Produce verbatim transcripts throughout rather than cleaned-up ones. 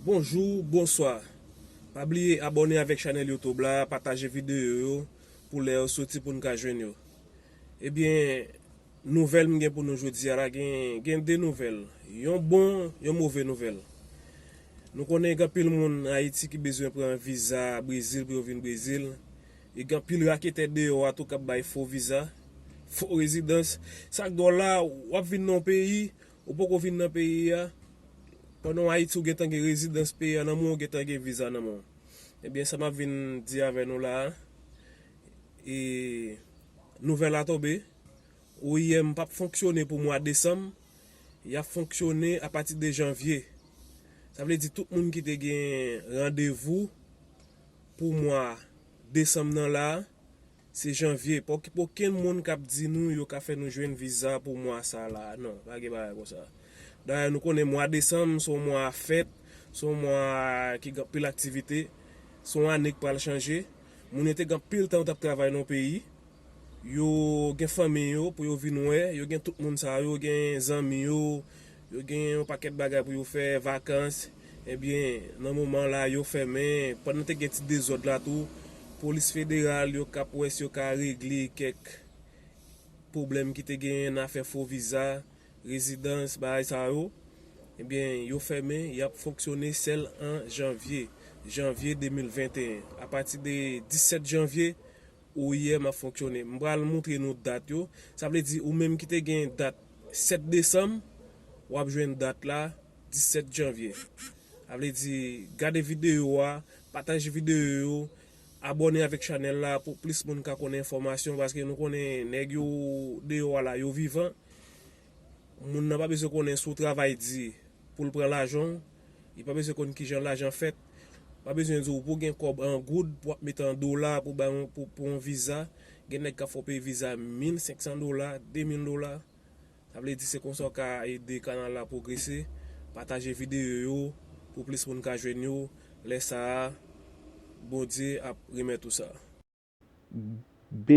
Bonjou, bonswa. Pa bliye abòne avèk chanèl YouTube la, pataje videyo yo pou lè yo soti pou n ka jwenn yo. Ebyen, nouvèl m gen pou nou jodi a la, gen, gen de nouvèl. Yon bon, yon move nouvèl. Nou konnen gen anpil moun Ayiti ki bezwen pran viza Brezil pou yo vin Brezil. E gen anpil raketè deyò a tou k ap bay fo viza, fo rezidans. Sa k dwòl la, w ap vin nan yon peyi, ou poko vin nan peyi a, pandan w Ayiti ou gentan gen rezidans peyi a nan men w, ou gentan gen viza nan men w. Ebyen, sa m ap vin di avè nou la a, e nouvèl la tonbe, O I M p ap fonksyone pou mwa desanm, y ap fonksyone apati de janvye. Sa vle di tout moun ki te gen randevou pou mwa desanm nan la, se janvye. Pa okipe okenn moun k ap di nou yo ka fè nou jwenn viza pou mwa sa la. Non, pa gen bagay konsa. Dayè, nou konnen mwa desanm se yon mwa fèt, se yon mwa ki gen anpil aktivite, se yon ane k pral chanje. Moun yo te gen anpil tan yo t ap travay nan yon peyi, yo gen fanmi yo pou yo vin wè, yo gen tout moun sa yo, yo gen zanmi yo, yo gen yon pakèt bagay pou yo fè, vakans. Ebyen, nan moman la, yo fèmen. Pandan te gen ti dezòd la tou, polis federal yo k ap wè si yo ka regle kèk pwoblèm ki te genyen nan afè fo viza, rezidans, bagay sa yo. Ebyen, yo fèmen, y ap fonksyone sèl an janvye, janvye de mil venteyen. Apati de disèt janvye, O I M ap fonksyone. M pral montre nou dat yo. Sa vle di, ou menm ki te gen dat sèt desanm, w ap jwenn dat la disèt janvye. Sa vle di, gade videyo a, pataje videyo yo, abòne avèk chanèl la pou plis moun ka konnen enfòmasyon, paske nou konnen nèg yo deyò a la, yo vivan. Moun nan pa bezwen konnen si w travay di pou l pran lajan w. Li pa bezwen konn kijan lajan fèt. Pa bezwen di w pou w gen kòb an goud, pou w ap mete an dola, pou bay yon, pou, pou yon viza. Gen nèg k ap fè w peye viza mil senk san dola, de mil dola. Sa vle di se konsa w ka ede kanal la pwogrese. Pataje videyo yo pou plis moun ka jwenn yo. Lè sa a, Bondye ap remèt ou sa. B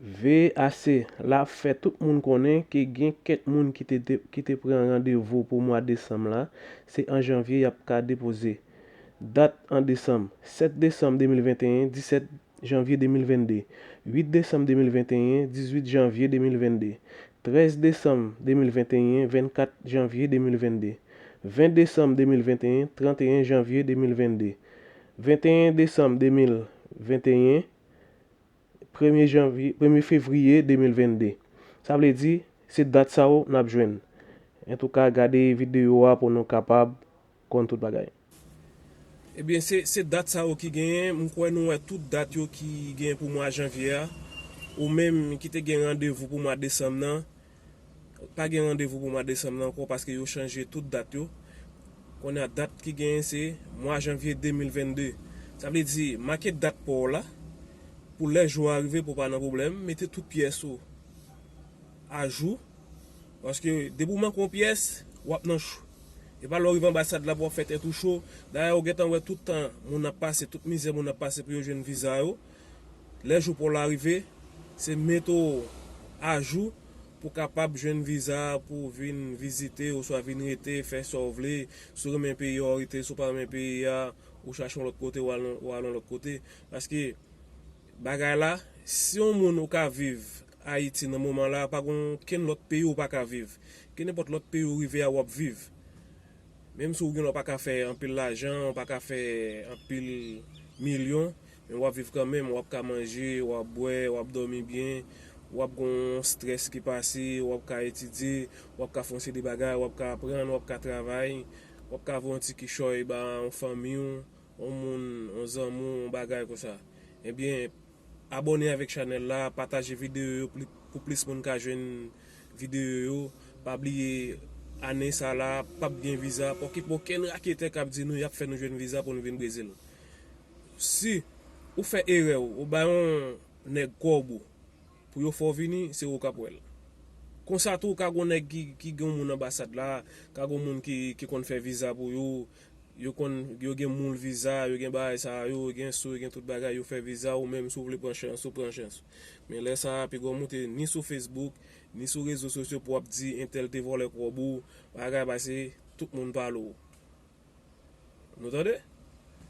V A C la fè tout moun konnen ke gen kèk moun ki te, te, ki te pran randevou pou mwa desanm la, se an janvye y ap ka depoze dat an desanm, sèt desanm de mil venteyen, disèt janvye de mil vennde, uit desanm de mil venteyen, dizuit janvye de mil vennde, trèz desanm de mil venteyen, vennkat janvye de mil vennde, ven desanm de mil venteyen, tranteyen janvye de mil vennde, venteyen desanm de mil venteyen, premye janvye, premye fevriye de mil vennde. Sa vle di, se dat sa yo n ap jwenn. Antouka, gade videyo a pou nou kapab konn tout bagay. Ebyen, se, se dat sa yo ki genyen. M kwè nou wè tout dat yo ki genyen pou mwa janvye a. Ou menm ki te gen randevou pou mwa desanm nan, pa gen randevou pou mwa desanm nan ankò paske yo chanje tout dat yo. Kounye a, dat ki genyen se mwa janvye de mil vennde. Sa vle di, make dat pa w la, pou lè jou a rive pou w pa nan pwoblèm, mete tout pyès ou ajou. Paske depi w manke yon pyès, w ap nan cho. E pa lè w rive anbasad la pou w ap fè tèt ou cho. Dayè, ou gentan wè tout tan moun ap pase, tout mizè moun ap pase pou yo jwenn viza yo. Lè jou pa w la rive, se mete w ajou pou w kapab jwenn viza pou w vin vizite oswa vin rete, fè sa w vle. Si w renmen peyi a, w rete. Si w pa renmen peyi a, ou chache yon lòt kote, ou al, ou al yon lòt kote. Paske bagay la, si yon moun ou ka viv Ayiti nan moman la, pa gen okenn lòt peyi ou pa ka viv. Kenenpòt lòt peyi ou rive a, w ap viv. Menm si w gen lè w pa ka fè anpil lajan, w pa ka fè anpil milyon, men w ap viv kanmenm, w ap ka manje, w ap bwè, w ap dòmi byen, w ap gen yon strès ki pase, w ap ka etidye, w ap ka fè yon seri de bagay, w ap ka aprann, w ap ka travay, w ap ka voye yon ti kichòy ba yon fanmi w, yon moun, yon zanmi w, yon bagay konsa. Ebyen, abòne avèk chanèl la, pataje videyo yo pli, pou plis moun ka jwenn videyo yo. Pa bliye, ane sa la, p ap gen viza. Pa okipe okenn raketè k ap di nou y ap fè nou jwenn viza pou nou vin Brezil. Si ou fè erè, ou bay yon nèg kòb ou pou yo fè w vini, se ou k ap wè l. Konsa tou, ka gen yon nèg ki, ki gen yon moun anbasad la, ka gen yon moun ki, ki konn fè viza pou yo, yo konn, yo gen moul viza, yo gen bagay sa yo, yo gen sou, yo gen tout bagay, yo fè viza, ou menm si w vle pran chans, ou pran chans. Men lè sa a, piga w monte ni sou Facebook, ni sou rezo sosyo pou w ap di entèl te vòlè kòb ou, bagay pase, tout moun pale w. Nou tande?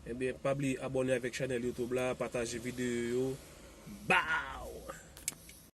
Ebyen, pa bliye abòne avèk chanèl YouTube la, pataje videyo yo. Bow!